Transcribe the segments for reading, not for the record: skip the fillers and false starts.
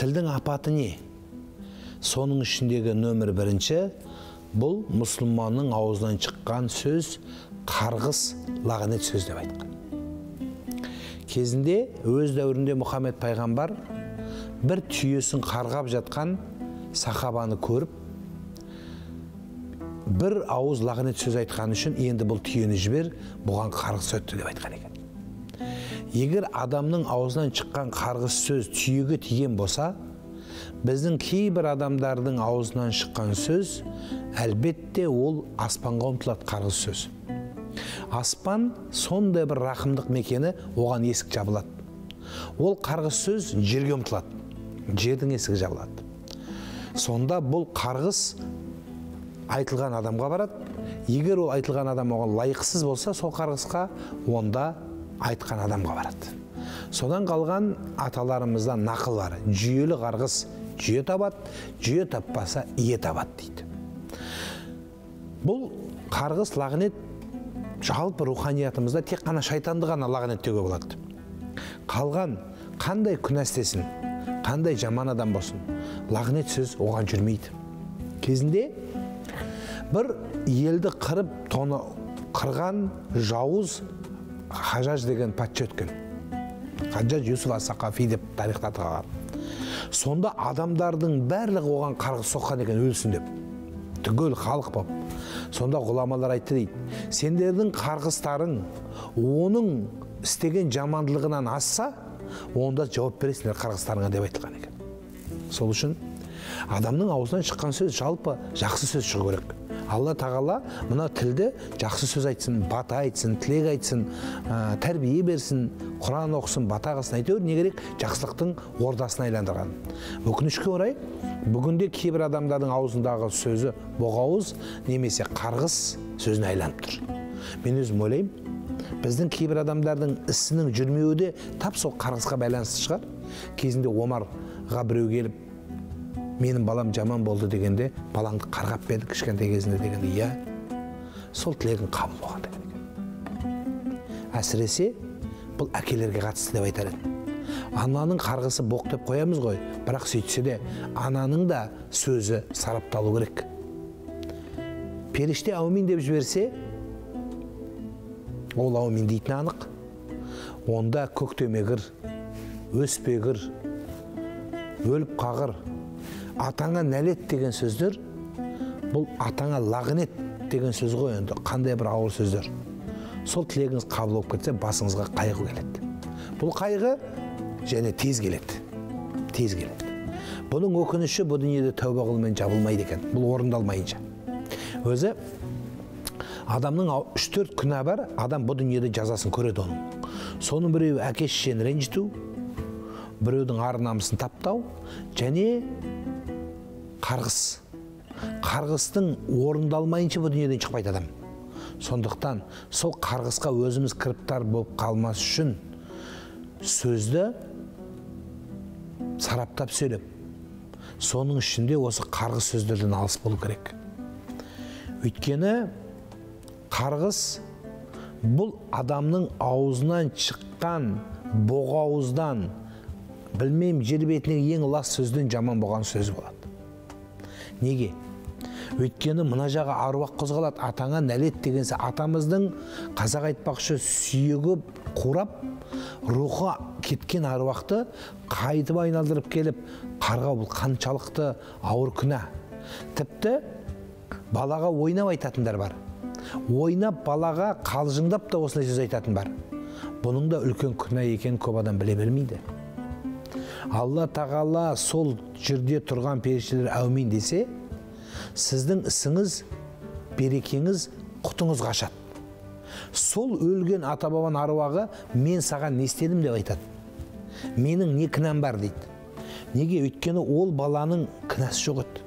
Тілдің апаты не? Соның ішіндегі нөмір бірінші, бұл мұсылманның аузынан шыққан сөз қарғыс, лағнет сөз деп айтқан. Кезінде өз дәуірінде Мұхаммед пайғамбар бір түйесін қарғап жатқан сахабаны көріп, бір ауыз лағнет сөз айтқан үшін енді бұл түйені жібер, бұған қарғыс өтті деп айтқан екен. Егер адамның аузынан шыққан қарғыс сөз түйеге тиген болса, біздің кейбір адамдардың аузынан шыққан сөз, әлбетте ол аспанға ұмтылады қарғыс сөз. Аспан сондай бір рақымдық мекені, оған есік жабылады. Ол қарғыс сөз жерге ұмтылады, жердің есігі жабылады. Сонда бұл қарғыс айтылған адамға барады. Егер ол айтылған адам оған лайықсыз болса, сол қарғысқа онда айтқан адамға барады. Содан қалған аталарымыздан нақыл бар. Жүйелі қарғыс жүйе табады, жүйе таппаса ие табады дейді. Бұл қарғыс, лағнет жалпы руханиятымызда тек қана шайтанды ғана лағнет деуге болады. Қалған қандай күнә істесін, қандай жаман адам болсын, лағнет сөз оған жүрмейді. Кезінде бір елді қырып, тоны қырған жауыз Хажаж деген патша өткен. Хажаж Юсуф ас-Сақафи деп тарихта қалған. Сонда адамдардың барлығы оған қарғыс соққан екен, өлсін деп. Түгел халық боп. Сонда ғұламалар айтты дейді, сендердің қарғыстарың оның істеген жамандылығынан асса, онда жауап бересіңдер қарғыстарыңа деп айтылған екен. Сол үшін адамның аузынан шыққан сөз жалпы жақсы сөз шығу керек. Алла тағала мына тілді жақсы сөз айтсын, бата айтсын, тілек айтсын, тәрбие берсін, Құран оқысын, бата қылсын, әйтеуір не керек, жақсылықтың ордасына айландырған. Өкінішке орай, бүгінде кейбір адамдардың аузындағы сөзі боғауыз немесе қарғыс сөзіне айланып тұр. Мен өзім ойлаймын, біздің кейбір адамдардың ісінің жүрмеуі де тап сол қарғысқа байланысты шығар. Кезінде Омарға біреу келіп, менің балам жаман болды дегенде, балаңды қарғап берді кішкентай кезінде дегенде, иә, сол тілегің қабыл болған деген екен. Әсіресе бұл әкелерге қатысты деп айтар едім. Ананың қарғысы боқ деп қоямыз ғой, бірақ сөйтсе де ананың да сөзі сарапталу керек. Періште әумин деп жіберсе, ол әумин дейтіні анық. Онда көктемегір, өспегір, өліп қағыр, атаңа нәлет деген сөздер, бұл атаңа лағнет деген сөз ғой енді, қандай бір ауыр сөздер. Сол тілегіңіз қабыл болып кетсе, басыңызға қайғы келеді. Бұл қайғы және тез келеді. Тез келеді. Бұның өкініші бұл дүниеде тәуба қылумен жабылмайды екен. Бұл орындалмайынша. Өзі адамның 3-4 күнә бар, адам бұл дүниеде жазасын көреді оның. Соның біреуі әке шешені ренжіту, біреудің ар намысын таптау және қарғыс. Қарғыстың орындалмайынша бұл дүниеден шықпайды адам. Сондықтан сол қарғысқа өзіміз кіріптар болып қалмас үшін сөзді сараптап сөйлеп, соның ішінде осы қарғыс сөздерден алыс болу керек. Өйткені қарғыс бұл адамның аузынан шыққан боғауыздан, білмеймін, жер бетіндегі ең лас сөзден жаман болған сөз болады. Неге? Өйткені мына жағы аруақ қозғалады, атаңа нәлет дегенсе, атамыздың қазақ айтпақшы сүйегі қурап, рухы кеткен аруақты қайтып айналдырып келіп, қарғау бұл қаншалықты ауыр күнә. Тіпті балаға ойнап айтатындар бар. Ойнап балаға қалжыңдап та осындай сөз айтатын бар. Бұның да үлкен күнә екенін көп адам біле бермейді. Алла тағала сол жерде тұрған періштелер әумин десе, сіздің ісіңіз, берекеңіз, құтыңыз қашады. Сол өлген ата-бабаның аруағы мен саған не істедім деп айтады. Менің не кінәм бар дейді. Неге? Өйткені ол баланың кінәсі жоқ еді.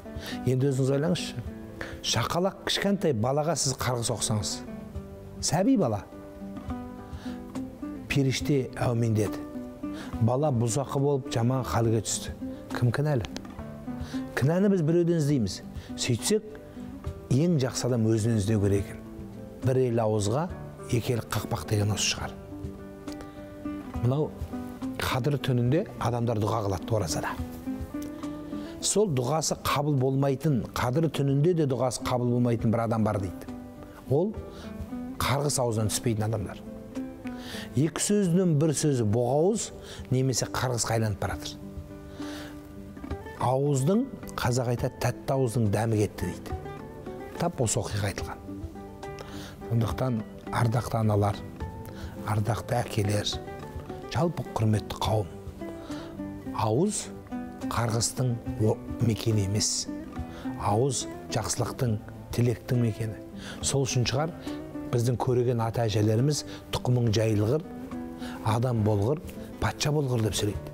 Енді өзіңіз ойлаңызшы. Шақалақ кішкентай балаға сіз қарғыс оқысаңыз, сәби бала, періште әумин деді. Бала бұзақы болып жаман халге түсті. Кім кінәлі? Кінәні біз біреуден іздейміз. Сөйтсек, ең жақсы адам өзінен іздеу керек екен. Бір ел ауызға, екі ел қақпақ деген осы шығар. Мынау қадір түнінде адамдар дұға қылады оразада. Сол дұғасы қабыл болмайтын, қадір түнінде де дұғасы қабыл болмайтын бір адам бар дейді. Ол қарғыс аузынан түспейтін адамдар. Екі сөзінің бір сөзі боғауыз немесе қарғысқа айланып баратыр. Ауыздың, қазақ айтады, тәтті ауыздың дәмі кетті дейді. Тап осы оқиға айтылған. Сондықтан ардақты аналар, ардақты әкелер, жалпы құрметті қауым, ауыз қарғыстың мекені емес. Ауыз жақсылықтың, тілектің мекені. Сол үшін шығар біздің көреген ата әжелеріміз тұқымың жайылғыр, адам болғыр, патша болғыр деп сөйлейді.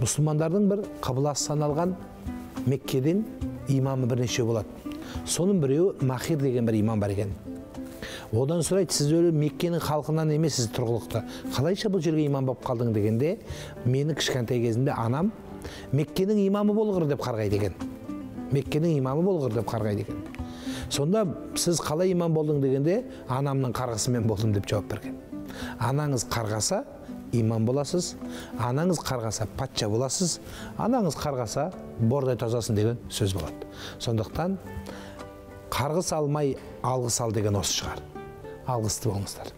Мұсылмандардың бір қыбласы саналған Меккеден имамы бірнеше болады. Соның біреуі Махир деген бір имам бар екен. Одан сұрайды, сіз өлі Меккенің халқынан емессіз тұрғылықты. Қалайша бұл жерге имам болып қалдың дегенде, мені кішкентай кезімде анам Меккенің имамы болғыр деп қарғайды екен. Меккенің имамы болғыр деп қарғайды екен. Сонда сіз қалай имам болдың дегенде, анамның қарғысымен болдым деп жауап берген. Анаңыз қарғаса, имам боласыз, анаңыз қарғаса, патша боласыз, анаңыз қарғаса, бордай тазасын деген сөз болады. Сондықтан қарғыс алмай алғыс ал деген осы шығар. Алғысты болыңыздар.